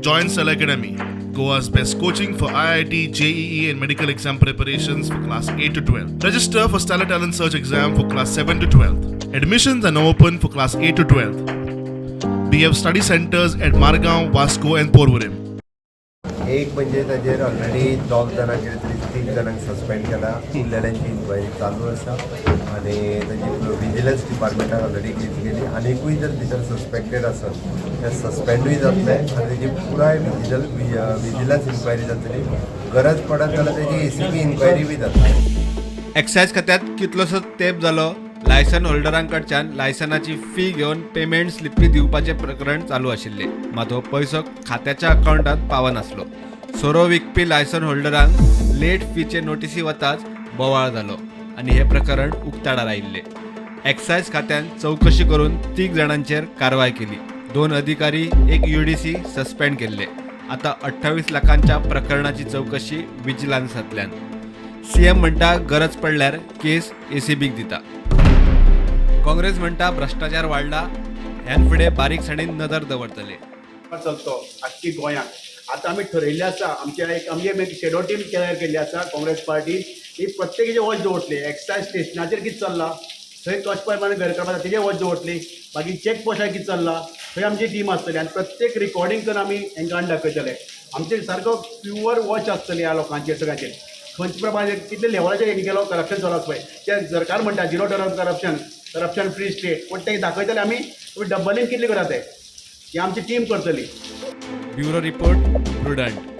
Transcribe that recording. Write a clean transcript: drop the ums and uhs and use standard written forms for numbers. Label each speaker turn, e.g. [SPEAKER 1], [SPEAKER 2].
[SPEAKER 1] Join Stellar Academy, Goa's best coaching for IIT, JEE, and medical exam preparations for class 8 to 12. Register for Stellar Talent Search exam for class 7 to 12. Admissions are now open for class 8 to 12. We have study centers at Margaon, Vasco, and Porvorim.
[SPEAKER 2] एक म्हणजे ताजेर already दोग जाणांक कितें तरी तीग जाणांक suspend केला, उरलेल्यांची इन्क्वायरी चालू आसा आनी ताजी विजिलन्स डिपार्टमेंटान ऑलरेडी केस केली. आनिकूय जर भितर सस्पेक्टेड आसत ते सस्पेंडूय जातले आनी तेजी पुराय विजिलन्स इन्क्वायरी जातली. गरज पडत जाल्यार तेजी एसीबी इन्क्वायरी बी जातली.
[SPEAKER 3] एक्सायज खात्यात कितलोसोच तेंप जालो लायसन होल्डरांकडच्यान लायसनाची फी घेवन पेमेंट स्लिपी दिवपाचें प्रकरण चालू आशिल्लें. मात हो पयसो खात्याच्या अकावंटात पावनासलो. सोरो विकपी लायसन होल्डरांक लेट फीचे नोटीसी वताच बोवाळ जालो आनी हें प्रकरण उक्ताडार आयिल्लें. एक्सायज खात्यान चवकशी करून तीग जाणांचेर कारवाय केली. दोन अधिकारी, एक यूडीसी सस्पेंड केल्ले. आता 28 लाखांच्या प्रकरणाची चवकशी विजिलन्सांतल्यान. सीएम म्हणटा, गरज पडल्यार केस एसीबीक दिता. काँग्रेस म्हणटा, भ्रष्टाचार वाडला, ह्यान फुडें बारीकसाणेन नदर दवरतले.
[SPEAKER 4] चलतो आख्खी गोंयांत. आतां आमी ठरयल्लें आसा, आमच्या एक आमची एक शेडो टीम तयार केल्ली आसा. काँग्रेस पार्टी ही प्रत्येकाचे वॉच दवरतली. एक्सायज स्टेशनाचेर कितें चल्लां, थंय कशें प्रमाणे गैरकारभार जाता तेजेर वॉच दवरतली. मागीर चॅक पोस्टार कितें चल्लां, थंय आमची टीम आसतली आनी प्रत्येक रिकॉर्डिंग करून आमी हेंकां दाखयतले. आमचे सारको प्युअर वॉच आसतली ह्या लोकांचेर सगळ्यांचेर, खंयचे प्रमाणे कितले लेवलाचेर हेणी केलो करप्शन चलत पळय. ते सरकार म्हणटा zero tolerance corruption, corruption free state, पूण ते दाखयतले आमी तुमी डब्बलीन कितले करता ते. ही आमची टीम करतली.
[SPEAKER 3] Bureau report, Prudent.